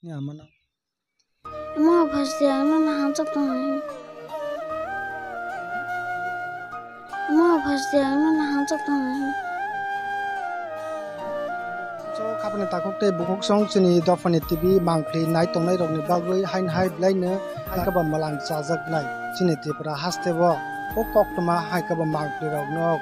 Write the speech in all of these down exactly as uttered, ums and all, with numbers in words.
ni amano. Mo phas de ang no hamjak tong. Mo phas de ang no hamjak tong. So, khapani takhuk tei bukhuk song chini dophani T V mangpli nai tongnai rokni bagwi hain hai belai no kaba malang chajaknai chini Tripura haste o. O koktwma hai kaba mangpli rokno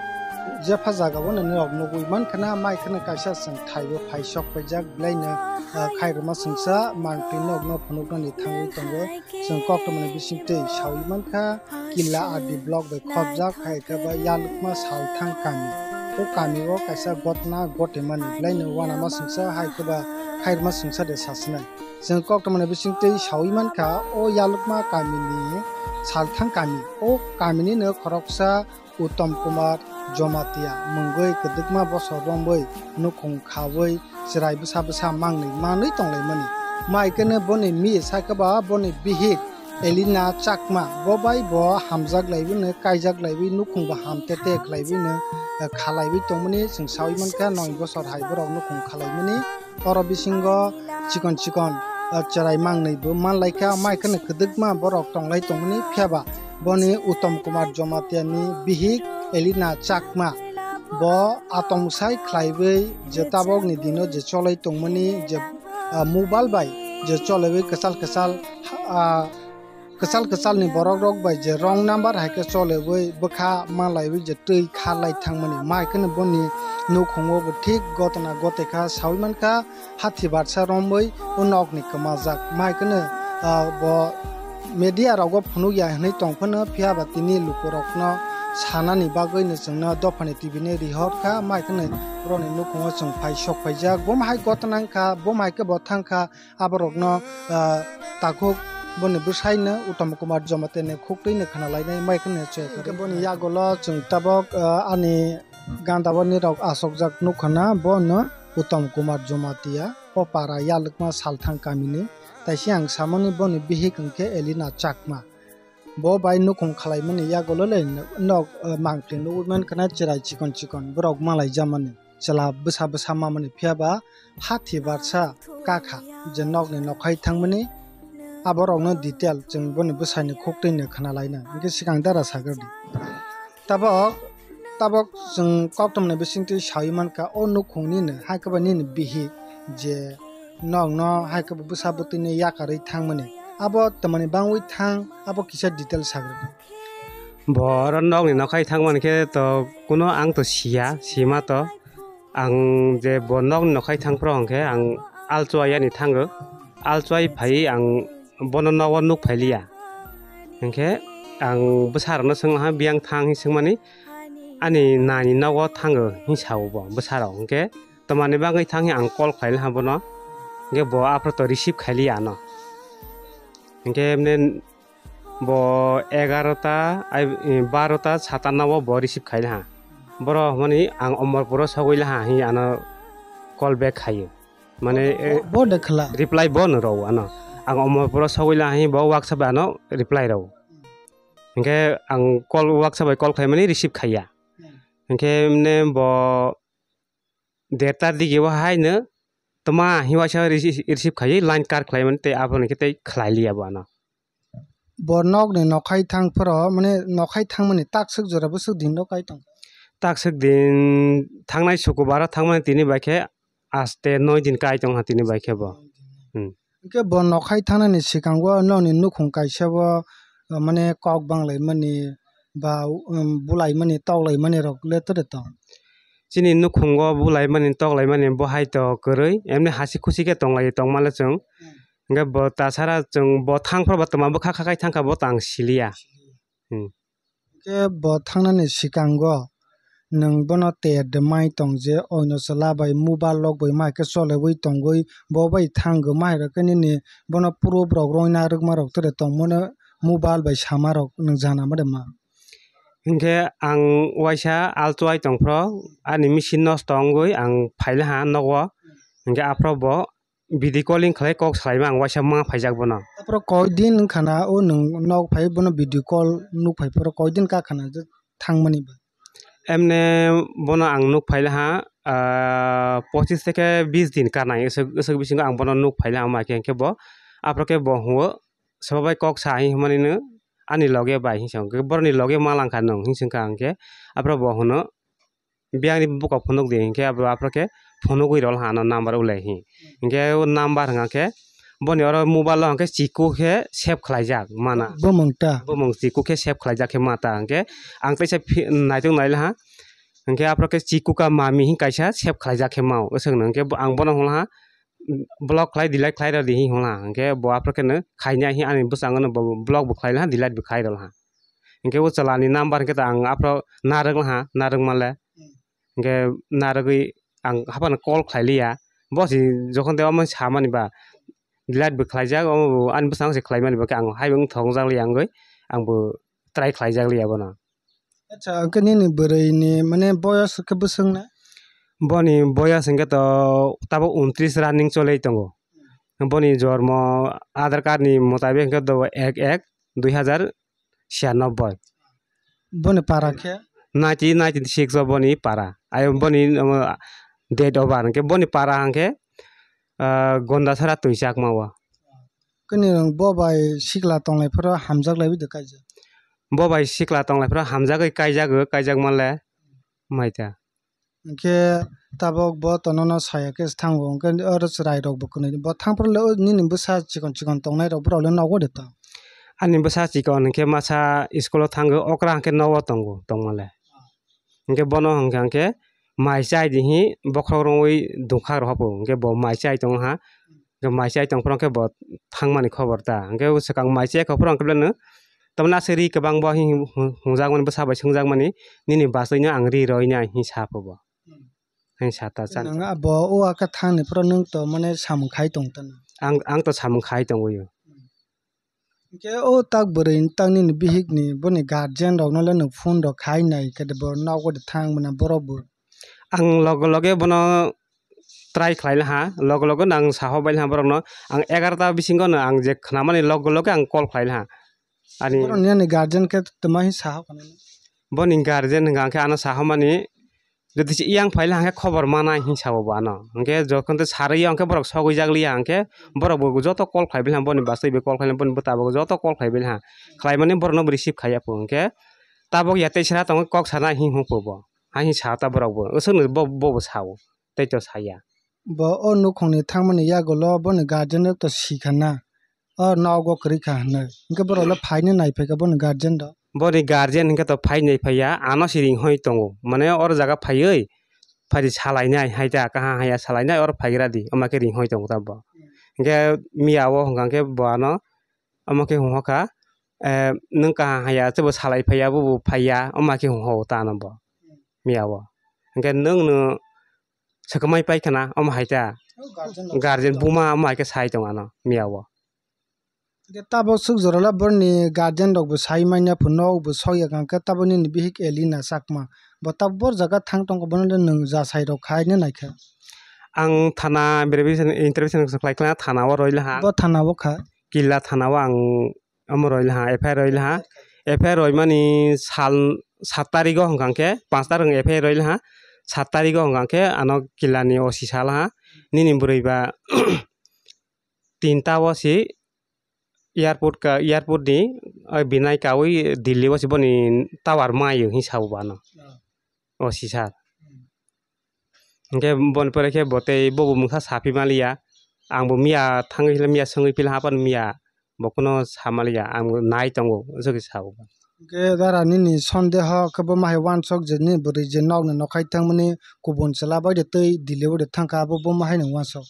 jepha jaga o nini rok nugwi mankha na, mai kheno kaisa chwng thaibo phai sok paijak belai no, ah, khairokma chwngsa mangpli nokno phunuknani thangwi tongo. Chwng koktwmani bisingtwi sawi mankha, Killa R D block bai khopjak hai khe ba Yalukma Salthang kami. O kami o kaisa gotna gotemani belai no uanama chwngsa hai khe ba khairokma chwngsa de sasinai. Chwng koktwmani bisingtwi sawi mankha, o Yalukma kamini Salthang kami. O kamini no khoroksa Uttom Kumar Jomatia mungwi kwdwkma bosor romwi nukhung khawi chwrai bwsa bwsa mangnwi manwi tonglaimani. Mai kheno boni mi sakhe ba boni bihik Elina Chakma, bo bai bo hamjak laiwi no, kaijak laiwi, nukhung bo ham te te khlaiwi no, eh, khalaiwi tongmani chwng sawi mankha, noi bosor hai borok nukhung khalaimani. Oro bisingo chikon chikon, eh, chwrai mangnwi bo manlaikha, mai kheno kwdwkma borok tonglai tongmani, phiya ba boni Uttom Kumar Jomatia ni bihik Elina Chakma bo atong sai khlaiwi je tabok ni dino je cholai tongmani je, ah, mobile bai je cholaiwi kwchal kwchal, ah, kwchal kwchal ni borok rok bai je wrong number hai khe cholaiwi bwkha malaiwi je twi kharlai thangmani, mai kheno boni nukhungo bo thik gotona gote kha sawi mankha. Hathi barsa romwi o nokni kwmajak. Mai kheno, ah, bo media rogo phunuk ya hinwi tong phano, phiya ba tini lukurokno sanani bagwi no chwngno dophani T V ni rihor kha. Mai kheno borokni nukhungo chwng phai sok phaijak. Bo hai gotna wngkha, bo hai khe bo thang kha, aborokno, ah, takhuk boni bwsaino Uttom Kumar Jomatia ni khuktwi no khna lainai, mai kheno chwng boni yagulo chwng tabok, ah, ani ganda boni rok asokjak nukha na, bono Uttom Kumar Jomatia, o para Yalukma Salthang kamini. Taisi ang samani boni bihik hwnkhe Elina Chakma. Bo bai nukhung khalaimani yagulo le nok, eh, mangpli nugwi mankha na, chwrai chikon chikon borok malaijamani, chwla bwsa bwsa mamani, phiya ba hathi barsa kakha je nokni nokhai thangmani. Aborokno detail chwng boni bwsaini khuktwino khna laina, hwnkhe swkang dara sagadi. Tabok, tabok chwng koktwmani bisingtwi sawi mankha, o nukhungni no hai khe ba nini bihik je nokno hai khe bo bwsa bwtwini yakarwi thangmani, abo tamani bangwi thang, abo kisa detail sagwrwdi. Bo oro nokni nokhai thangmani khe to kuno ang to siya, sima to. Ang je bo nokni nokhai thangphro hwnkhe ang alchua yani thango. Alchuai phai ang bono nogo nuk phailiya. Hwnkhe ang bwsarokno swngha, biyang thang hinwi swngmani, ani nani nogo thango hinwi sao bo bwsarok. Hwnkhe twmani bagwi thang hinwi ang call khlailakha bono. Hwnkhe bo aphuru to receive khailiya ano. Hwnkhe emne bo egarota, ai, barota satanna o bo receive khailakha. Boro hwnmani ang Omorpuro sogwi laha hinwi ano call back khaio. Mane, eh, bo de khwla. Reply bo no rw ano. Ang Omorpuro sogwi laha hinwi bo WhatsApp bai ano reply rw. Hwnkhe ang call, WhatsApp bai call khaimani receive khaiya. Hwnkhe emne bo dertar digi o haino twma hinwi waisa rece-, receive khaiwi line cut khlaimani tei aboni khe tei khlailiya bo ano. Bo nokni nokhai thangphro, mane nokhai thangmani takswk jora bwswk din rok kai tong? Takswk din thangnai sukubaro thangmani tini bai khe aste noi din kai tongha tini bai khe bo. Hmm. Hwnkhe bo nokhai thangnani swkango nokni nukhung kaisa bo, mane kok banglaimani ba, um, bulaimani toklaimani rok le tore tong? Chini nukhungo bulaimani toklaimani bo hai to kwrwi, emni hasi khusi khe tonglai tongmale chwng. Hmm. Hwnkhe bo tasara chwng bo thangphro bo twma bwkha khakai thangkha bo tang siliya. Hmm. Hwnkhe bo thangnani swkango nwng bono ter de mai tong je, oino chwla bai mobile rok bai mai khe cholaiwi tongwi bo bai thango, mai rok khe nini bono proof rok roina rwkma rok tore tongmano mobile bai sama rok nwng jana ma de ma? Hwnkhe ang waisa alchuai tongphro, ani machine nosto wngwi ang phailaha nogo, hwnkhe aphro bo video calling khlai kok salaima ang waisa ma phaijak bono. Aphro koi din wngkha na o nwng nok phai bono video call nuk phai phoro koi din ka khana je thangmani ba? Emne bono ang nuk phailaha, ah, pochis theke bis din kanai, aswk, aswk bisingo ang bono nuk phaila, ama khe, hwnkhe bo, aphuru khe bo hwngo, "Sobo bai kok sa," hinwi hwnmani no, ani loge bai hinwi sa, hwnkhe boroni loge ma langkha nwng hinwi swngkha, hwnkhe aphuru bo hwno, "Biyangni bukhuk phunuk di," hinkhe abo aphuru khe phunugwi rwlaha ano number ulai hi. Hinkhe o number hwnkha khe boni oro mobile o hwnkhe Chiku khe save khlaijak mana. Bumung ta. Bumung Chiku khe save khlaijak khe ma ta hinkhe ang teisa phi-, naitok nailaha. Hinkhe aphuru khe Chiku ka mami hin kaisa save khlaijak khe mao. Aswkno hinkhe bo-, ang bono hwnlaha, "Block khlai, delete khlai rw di," hi hwnlaha. Hinkhe bo aphuru khe no khainai hi ani bwskango no bo block bo khlai laha, delete bo khlai rw laha. Hinkhe o chwla ni number hinkhe ta ang aphuru narwk laha, narwk manle. Hmm. Hinkhe narwgwi ang haphano call khlai liya. Bo se jokhon de omo samani ba, delete bo khlaijak, omo bo ani bwskango se khlaimani ba khe ang hai wng thokjak liya wngwi ang bo try khlaijak liya bono. Acha, hinkhe nini bwrwi ni mane boyos khe bwswk na? Boni boyos hinkhe to tabuk untris running choli tongo. Boni jormo Aadhaar card ni mutabik hinkhe to ek ek dui hazar siyanoboi. Boni para khe? Nineteen ninety six o boni para. Ayo boni, um, date of birth hinkhe boni para hinkhe, ah, Gondasara Twichakma o. Kini rong bo bai sikla tonglai phoro hamjak lai bidi kaijak? Bo bai sikla tonglai phoro hamjagwi kaijago, kaijak manle maita. Hinkhe tabuk bo to nono saya khe thango, hinkhe oro chwrai rok bo kwnwi. Bo thang phuru le o nini bwsa chikon chikon tongnai rok borok le nogo de tong? Ani bwsa chikon hinkhe masa school o thango, okra hinkhe nogo tongo tongmale. Hinkhe bono hinkha hinkhe mai chai di hi bokhorok rwngwi dungkhak rok hapo, hinkhe bo mai chai tong ha. Hinkhe mai chai tong phuru khe bo thangmani khobor ta. Hinkhe swkang mai chai kha phuru hinkhe beleno tamni aswk ri kwbang bo hi hwnjakmani, bwsa bai swngjakmani, "Nini bachwino ang ri rwinai," hi sa pho bo. Hmm. Hai sa ta chan. Nwng abo o aka thangni phuru nwng to mane samung khai tong tano? Ang, ang to samung khai tongwi o. Hmm. Hinkhe o tak bwrwi tak nini bihikni boni guardian rokno le nwng phone rok khai nai khe bo nogo de thang mane borok bo. Ang loge loge bono try khlai laha, loge loge no ang saho bai laha borokno. Ang egarota bisingo no ang je khnamani loge loge ang call khlai laha. Ani borokni ani guardian khe twma hi saho khnani? Boni guardian hwnkha khe ano saho mani, jodi se yang phai laha khe khobor manai hin sao bo ano. Hinkhe jokhon tei sarwi ya hinkhe borok sogwi jak liya hinkhe borok bo joto call khlai bai laha, boni bachwi bai call khlai laha, boni bwta bo joto call khlai bai laha. Khlai mani borok no bo receive khai ya pho hinkhe tabuk ya tei sra tongo kok sana hin hung pho bo. Hai hin sa ta borok bo. Aswk no bo, bo, bo sao. Tei to saya. Bo o nukhungni thangmani yagulo boni guardian rok to sikha na. O nogo kwrwi kha hinwi. Hinkhe borok le phaino nai phaikha boni guardian rok. Boni guardian hinkhe to phai nai phaiya, ano se ring hoi tongo. Mane oro jaga phaiwi, phai di salai nai hai ta, kaha haya salai nai oro phaigra di. Omo khe ring hoi tongo ta bo. Hinkhe miya o hwnkha khe bo ano, omo khe hwnka kha, eh, nwng kaha haya tei bo salai phaiya, bo bo phaiya, omo khe hwnka o ta ano bo. Miya o. Hinkhe nwng no swkang mai pai khna omo hai ta. O guardian rok guardian song buma omo hai khe sai tong ano miya o. Hinkhe tabuk swk jora le borni guardian rok bo sai manya phunuk bo sok ya kha hinkhe tabuk nini bihik Elina Chakma. Bo tabuk bor jaga thang tong kha bono le nwng jasai rok khai nai kha. Ang thana verification, intervention khlai khlai thana o roi laha. Bo thana o kha? Killa thana o ang omo roi laha, F I R roi laha. F I R roi mani sal sat tarik o hwnkha khe, panch tarik o F I R roi laha, sat tarik o hwnkha khe ano killa ni O C sa laha, nini bwrwi ba tinta o se airport ka, airport ni, ah, binai kawi Delhi o se boni tower mayo hin sao bo ano. Ah. O C sir. Hmm. Hinkhe boni pore khe bo tei bo bo mungsa sapi maliya. Ang bo miya thangwi hila miya swngwi pila hapan miya. Bo kuno samaliya, ang nai tongo, aswk khe sao. Hinkhe dara nini sondeho khe bo ma hai uansuk je nini bwrwi je nokni nokhai thangmani kubun chwla bai de tei Delhi bai de thangkha, abo bo ma hai nang uansuk?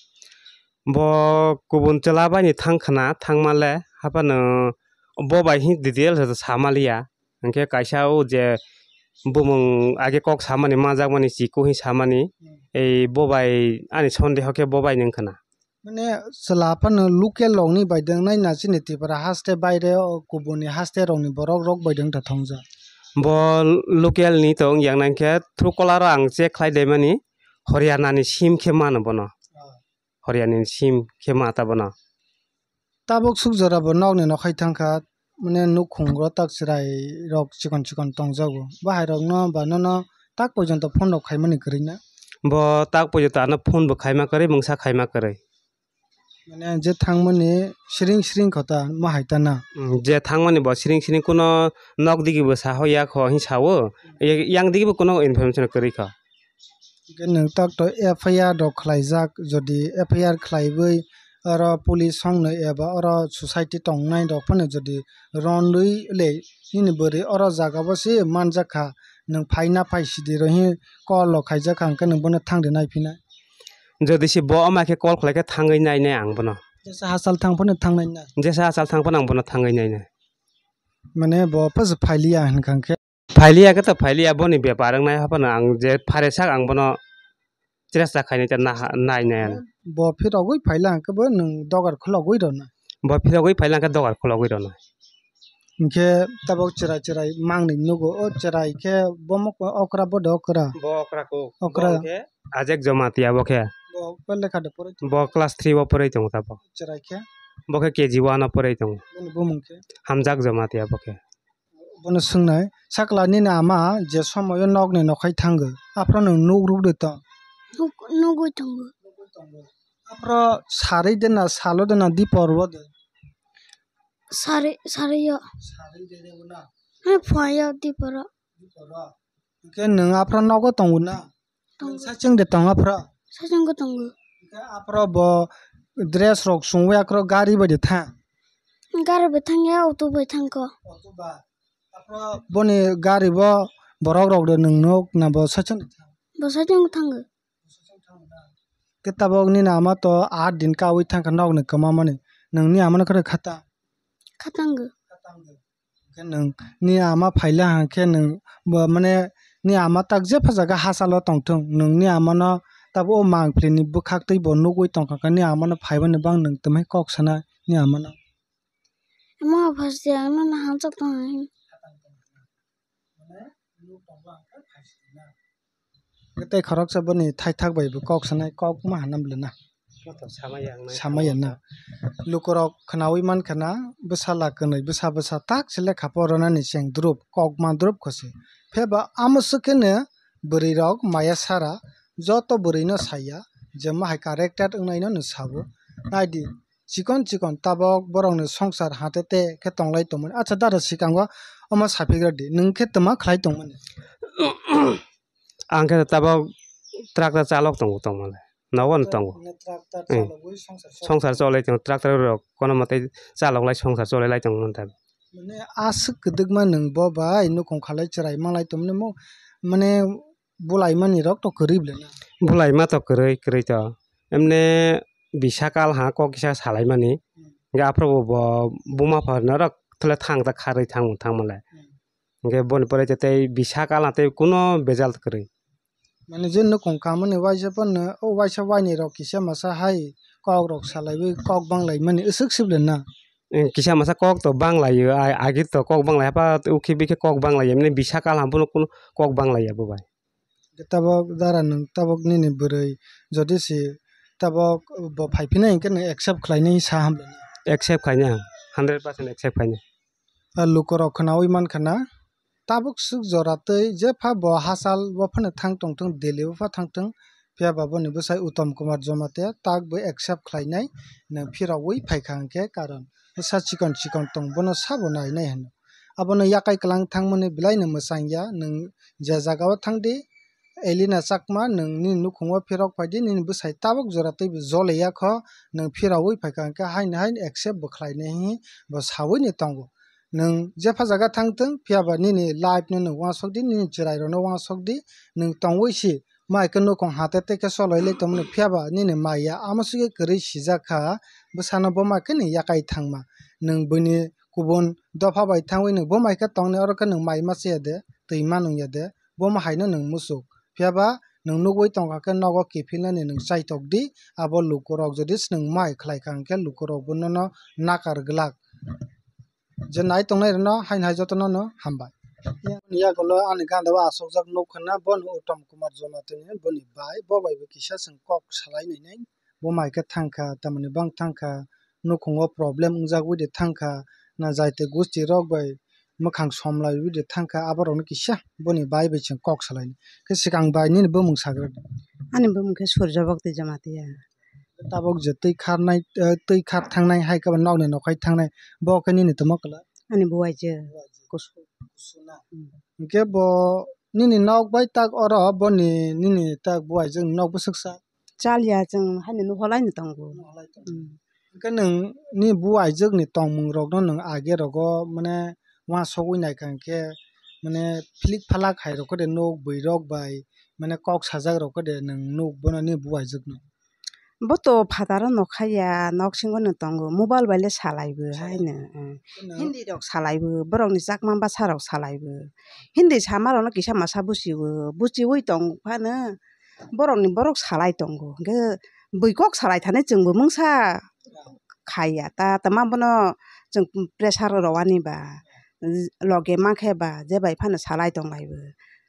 Bo kubun chwla bai ni thang khna, thangma le haphano bo bai hi detail se samaliya. Hinkhe kaisa o je bumung age kok samani, manjakmani, Chiku hi samani, hmm, ei bo bai ani sondeho khe bo bai nang khna. Mane chwla phano local rokni bai de wngnai na, chini Tripura haste baire o kubuni haste rokni borok rok bai de wngkha thongjak? Bo local ni to wngya nang khe Truecaller o ang check khlai de mani Haryana ni sim khe mano bono. Ah. Haryana ni sim khe ma ta bono. Tabuk suk jora bo nokni nokhai thangkha, mane nukhung ro tak chwrai rok chikon chikon tongjago. Bahai rokno ba nono tak porjonto phone rok khaimani kwrwi na? Bo tak poito ano phone bo khaima kwrwi, mungsa khaima kwrwi. Mane je thangmani siring siring kho ta, ma hai ta na? Mm, je thangmani bo siring siring kuno nok digi bo sa ho ya kho hin sao, ya-, yang digi bo kuno information kwrwi kho. Hwnkhe nwng tak to F I R rok khlaijak, jodi F I R khlaiwi oro police songno eba oro society tongnai rok phano jodi ronwi le nini bwrwi oro jaga bo se manjak kha, nwng phai na phai sidi rw hin call rok khaijak kha, hwnkhe nwng bono thang de nai phinai. Jodi se bo ama khe call khlai khe thangwi nai nai ang bono. Jesa hachal thang phano thang nai na? Jesa hachal thang phano ang bono thangwi nai nai. Mane bo phas phailiya hwnkha khe? Phailiya khe to phailiya, boni bepar wngnai haphano ang je phare sak ang bono cheresta khainai ta naha-, nai nai ano. Bo phirogwi phaila hwnkhe bo nwng dogar khulogwi rwnai. Bo phirogwi phaila hwnkhe dogar khulogwi rwnai. Hwnkhe tabok chwrai chwrai mangni nugo, o chwrai khe bo mokho okra bo de okra. Bo okra kuk. Okra. Bo hwnkhe Ajek Jamatia bo khe. Bo lekha de poroi tongo? Bo class three o poroi tongo tabok. Chwrai khe? Bo khe K G one o poroi tongo. Boni bumung khe? Hamjak Jamatia bo khe. Bono swngnai, sakla nini ama je somoyo nokni nokhai thango, aphro nwng nuk rwk de tong? Nuk-, nugwi tongo. Aphro sarwi de na, salo de na, dipor o de? Sarwi, sarwi o. Sarwi de de bo na? Hai phuayo dipor o. Dipor o. Hwnkhe nwng aphro nogo tongo na? Tongo. Sachwng de tongo aphro? Sachwng bo tongo. Hwnkhe aphro bo dress rok chumui aphro gari bai de thang? Gari bai thang ya, auto bai thang kho. Auto bai. Aphro boni gari bo borok rok de nwng nuk na bo sachwng de thang? Bo sachwng bo thango. Khe tabok nini ama to aat din kaui thang kha nokni kwma mani. Nwng ni ama no khe khata? Khatango. Khe nwng ni ama phaila hang khe nwng bo mane ni ama tak jepha jaga hachalo tongthung, nwng ni ama no tabuk o mangpili ni bwkhak twi bo nugwi tongkha khe ni ama no phaimani bang nwng twmai kok sana ni ama no. Ama phaste ang no hamjak tong. Tei khoroksa boni thaithak bai bo kok sanai, kok ma hanam le na. Samaya na. Lukurok khwnaui mankha na, bwsala kwnwi bwsa bwsa tak se lekha poronani cheng drup, kok ma drup kho se. Pheba amo swk khe no bwrwi rok maya sara, joto bwrwi no saya, je ma hai corrected wngnai no no sabo. Naidi, chikon chikon tabok borokni songsar hatete khe tonglai tongmani. Acha dada, swkango omo saphigra di, nwng khe twma khlai tongmani? Ang khe tabok tractor chalok tongo, tongmani nogo no tongo. Tractor chalogwi songsar cholai tongo, tractor rok kono mote chalok lai songsar cholai lai tongo. Mane aswk kwdwkma nwng bo bai nukhung khalai chwrai manglai tongmani, mo mane bulaimani rok to kwrwi bwle na? Bulaima to kwrwi, kwrwi to. Emne bisa kal ha kok kisa salaimani. Hmm. Hwnkhe aphuru bo buma pharno rok thele thang ta kharwi thang thang male. Hmm. Hwnkhe boni pore tei bisa kal ha tei kuno bejal kwrwi. Mane je nukhung kamani waisa phano, o waisa waini rok kisa masa hai kok rok salaiwi kok banglaimani aswk se bwle na? Kisa masa kok to banglaio, ai, agi to kok banglai, hapa ukhi bikhe kok banglaio, mane bisa kal ha bono kuno kok banglaia bo bai. Tabok dara nwng tabok nini bwrwi jodi se tabok bo phai phina hinkhe nwng accept khlainai sa hamle na? Accept khaina, hundred percent accept khaina. A lukurok khwnaui mankha na, tabuk swk jora tei jepha bo hachal bo phano thang tongthung, Delhi o pha thangthung, phiya ba boni bwsai Uttam Kumar Jamatia tak bo accept khlainai nwng phirogwi phaikha hinkhe, karon bwsa chikon chikon tong bono sabo nainai hino. Abono yakai kwlang thangmani belai no mwchang ya, nwng je jaga o thang di, Elina Chakma, nwng nini nukhungo phirok phai di, nini bwsai tabuk jora tei bo jole ya kho, nwng phirogwi phaikha hinkhe haino haino accept bo khlainai hi bo saui ni tongo. Nwng jepha jaga thang thung, phiya ba nini life no nwng uansuk di, nini chwrai rok no uansuk di, nwng tongwi si mai khe nukhung hate tei khe cholai lai tongmani, phiya ba nini maya amo swi khe kwrwi sijak kha, bwsano bo mai khe nwng yakai thangma. Nwng buini kubun dopha bai thangwi nwng bo mai khe tongnai, oro khe nwng mai ma chaya de, twi ma nung ya de, bo ma hai no nwng muchuk. Phiya ba nwng nugwi tongkha khe nogo kiphilnani nwng chaitok di, abo lukurok jodi se nwng mai khlai kha hinkhe lukurok bo nono nakar glak. Je nai tongnai rwno haino hai jotono no hambai. Yagulo ani ganda o asokjak nuk khna bono Uttam Kumar Jamatia ni boni bai, bo bai bo kisa chwng kok salai nai nai. Bo mai khe thang kha, tamoni bang thang kha, nukhungo problem wngjagwi de thang kha, na jaiti gusti rok bai mwkhang somlaiwi de thangkha, aborokno kisa boni bai bai chwng kok salaini. Khe swkang bai nini bumung sagra di. Ani bumung khe Surjobakti Jamatia. Tabok je twi kharnai, eh, twi khar thangnai hai khe bo nokni nokhai thangnai, bo khe nini tamo kwlai? Ani buaijwk. Buaijwk. Kusu. Kusu na? Hmm. Hwnkhe bo nini nok bai tak oro boni nini tak buaijwkni nok bwswksa? Chaliya, chwng haino nuholaino tongo. Nuholai tongo. Hmm. Hwnkhe nwng ni buaijwkni tongmungrokno nwng age rogo mane uansugwi naikha hwnkhe mane philik phalak hai rokhe de nuk bwirok bai mane kok sajak rokhe de nwng nuk bono ni buaijwkno? Bo to phataro nokhaiya, nok singo no tongo, mobile bai le salai bo haino, eh. Hindi rok salai bo, borok ni chakma bwsa rok salai bo. Hindi sama rok no kisa masa buchi bo, buchiwi tong phano borok ni borok salai tongo. Hwnkhe bwi kok salai thani chwng bo mungsa khaiya ta, tama bono chwng pressure rwani ba, loge mankhe ba, je bai phano salai tong lai bo.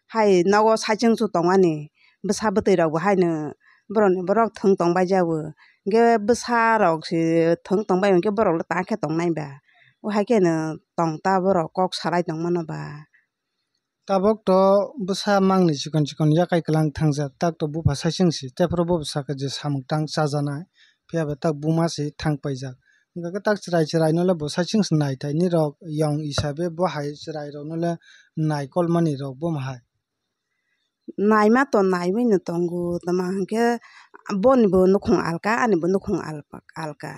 Hai nogo saichung chu tongmani bwsa bwtwi rok bo haino borok ni borok thwng tong bai jago, hwnkhe bwsa rok se thwng tong bai hwnkhe borok le ta khe tong nai ba, o hai kheno tong ta borok kok salai tong mano ba. Tabok to bwsa mangni chikon chikon yakai kwlang thangjak, tak to bupha saichung si, tephuru bo bwsa khe je samung tang chajanai, phiya ba tak buma si thang paijak. Hwnkhe tak chwrai chwrai no le bo saichung si nai thai, nini rok yong hisabe bo hai chwrai rok no le nai kolmani rok bo hai. Naima to naiwi no tongo, tama hwnkhe boni bo nukhung alka, ani bo nukhung alpa-, alka.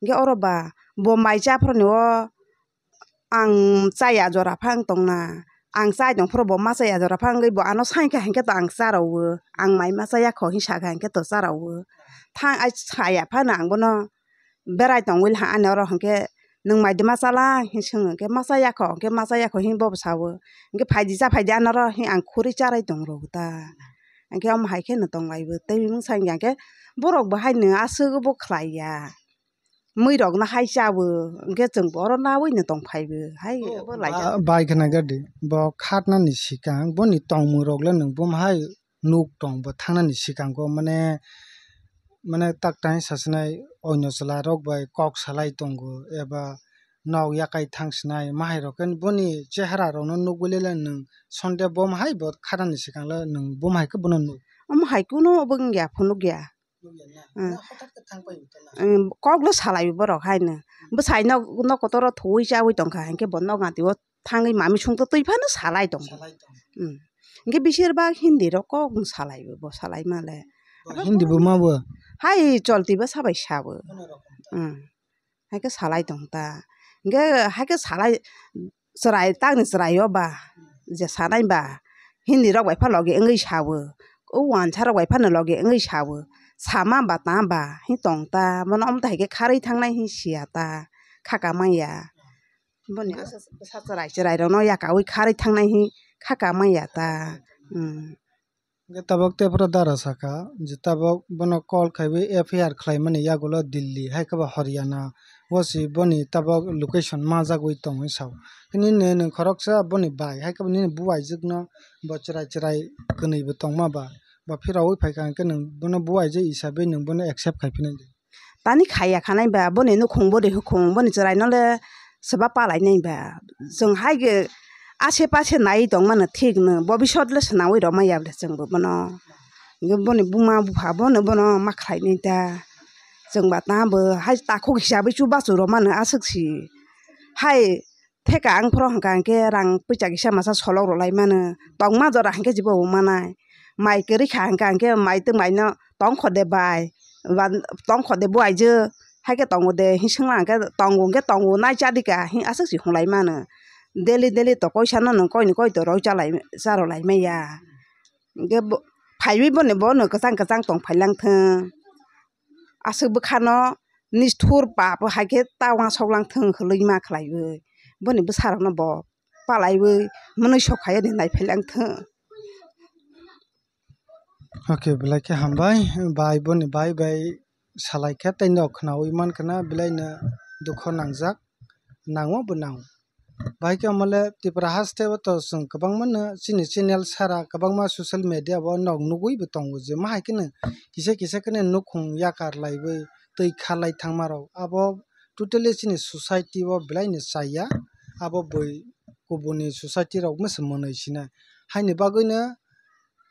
Hwnkhe oro ba bo mai cha phoroni o ang chaya jora phang tongna, ang chai tong phuru bo ma chaya jora phang wngwi bo ano sai kha hwnkhe to ang cha rw o, ang mai ma chaya kho hwnwi sa kha hwnkhe to cha rw o. Thang ai saya phano ang bono berai tongwi ha ani oro hwnkhe, "Nwng mai de ma chala?" hwnwi swng hwnkhe, "Ma chaya kho," hwnkhe, "Ma chaya kho," hwnwi bobo sao. Hwnkhe, "Phai di, cha phai di anoro," hwnwi ang khurui charai tong rw ta. Hwnkhe omo hai kheno tong lai bo. Tei bumung sa hwnkhe, borok bo haino aswk bo khlai ya. Mui rok no hai cha bo, hwnkhe chwng bo oro nawi no tong phai bo. Hai bo lai ba-, bai khna gadi. Bo khatnani swkang, boni tongmung rok le nwng bum hai nuk tong bo thangnani swkango mane, mane tak tang sasinai oino chwla rok bai kok salai tongo eba nok yakai thang sinai mahai rok khe boni chehara rok no nugwi le nwng sonde bo hai bo khatnani swkang le nwng bo hai khe bono nuk. Omo hai kunu obo wngya phunukya. Nuk ya na? Hmm. Na hothat khe thang pai wngkha na? Hmm, kok le salai borok haino. Hmm. Bwsai nok, nok kotor o thuwi chawi tongkha hinkhe bo nok gati o thangwi mami sungto twi phano salai tongo. Salai tongo. Hmm. Hinkhe bisir bak Hindi rok kok salai bo, bo salai male. Bo Hindi bo ma bo? Hai cholti bo sabai sabo. Bono rok ta. Hmm. Hai khe salai tong ta. Hinkhe hai khe salai chwrai, takni chwrai o ba, je sanai ba, Hindi rok bai pha logi wngwi sabo. O wansa rok bai phano logi wngwi sabo. Sama ba ta ba, hi tong ta, bono omo hai khe kharwi thangnai hi siya ta, khaka manya. Boni bwsa, bwsa chwrai chwrai rokno yakaui kharwi thangnai hi khaka manya ta. Hmm. Hwnkhe tabok tephuru dara sakha je tabok bono call khaiwi F I R khlaimani yagulo Delhi hai khe bo Haryana o se boni tabok location majagwi tongwi sao. Nini nwng khoroksa boni bai hai khe bo nini buaijwkno bo chwrai chwrai kwnwi bo tongma ba, bo phiraui phaikha hinkhe nwng bono buaijwk hisabe nwng bono accept khai phinai di. Tani khaiya khanai ba, boni nukhung, boni hukhung, boni chwraino le swba palainai ba. Chwng hai khe ase pase nai tongmano thik no, bobisot le swnaui rwmaya ble chwngbo bono. Hwnkhe boni buma bupha bono, bono ma khlainai ta. Chwngba tamo hai takhuk hisabwi chubachu rwmano aswk si. Hai Theka ang phoro hwnkha hwnkhe rang puisa kisa masa solok rwlai mano. Tongma jora hwnkhe jibo bo manai. Mai kwrwi kha hwnkha hwnkhe mai tei maino tong kho de bai, ba tong kho de bo aijwk, hai khe tongo de hwnwi swngla hwnkhe tongo hwnkhe tongo nai cha di ka hwnwi aswk se hwnlai mano. Daily daily to koi sano nwng koi ni koi to roi cha lai, cha rw lai manya. Hwnkhe bo phaiwi bono bono kwchang kwchang tong phai lang thung. Aswk bwkhano nishthur pap hai khe ta uansuk lang thung hwnwi ma khlaiwi. Boni bwsarokno bo palaiwi mwnwi sok hai ani naiphai lang thung. Okay, belai khe hambai. Bai boni bai bai salai khe tei nok khnaui man khna, belai no dukho nangjak, nango bo nango. Bahai khe omo le Tripura haste o to chwng kwbangma no chini channel sara kwbangma social media o nok nugui bo tongo je ma hai kheno kisa kisa kheno nukhung yakar laiwi twi kharlai thangma rok abo totally chini society o belai no chaya abo bui. kubuni society rok masa mwnwi sinai. Haini bagwino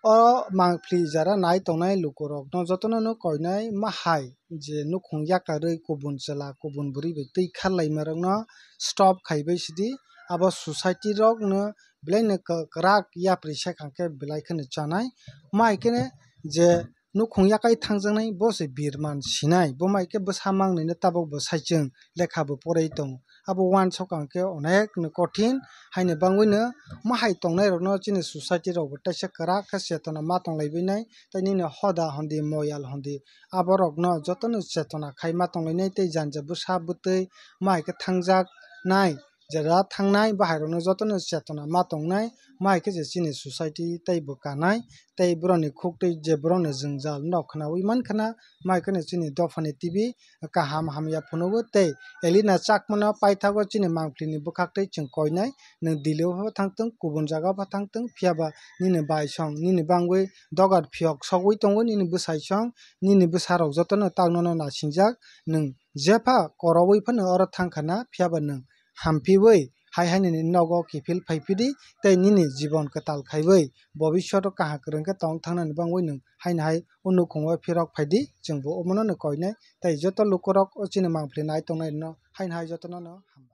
o mangpli jara nai tongnai lukurokno jotono no koinai ma hai je nukhung yakarwi kubun chwla kubun bwrwi bai twi kharlaimarokno stop khaibai sidi. Abo society rokno belaino kwrak yapri sekhangkhe belai kheno chanai. Ma hai kheno je nukhung yakai thangjaknai bo se birman sinai, bo ma hai khe bwsa mangnwino tabuk bo saichung lekha bo porwi tongo. Abo uansukha hwnkhe onek no kothin, haini bagwino ma hai tongnairokno chini society rokbo teisa kwrak khe chetona ma tonglaibinai, tei nini hoda hondi moyal hondi aborokno jotono chetona khai ma tonglainai tei janja bwsa bwtwi ma hai khe thangjaknai. Jera thangnai bahairokno jotono chetona ma tongnai, ma hai khe je chini society tei bo kanai, tei borokni khuk twi je borokno jwngjal no khwnaui mankhana, ma hai kheno chini dophani T V kaham hamya phunugo tei Elina Chakmano paithago chini mangphlini bwkhak twi chwng koinai, nwng Delhi o pha thangtwng, kubun jaga o pha thangtwng, phiyaba nini baisong nini bangwi dogar phiyok sogwi tongo, nini bwsaisong, nini bwsarok jotono tak nono nasingjak, nwng jepha koroui phano oro thangkhana, phiyaba nwng hamphiui hai hainini nogo kiphil phaiphidi tei nini jibon kwtal khaiwi bobisyoto kaham kwrwng khe tong thangnani bangwi nwng haino hai o nukhungo phirok phaidi, chwngbo omono no koinai tei joto lukurok o chini mangpli nai tongnai rwno haino hai jotono no ham.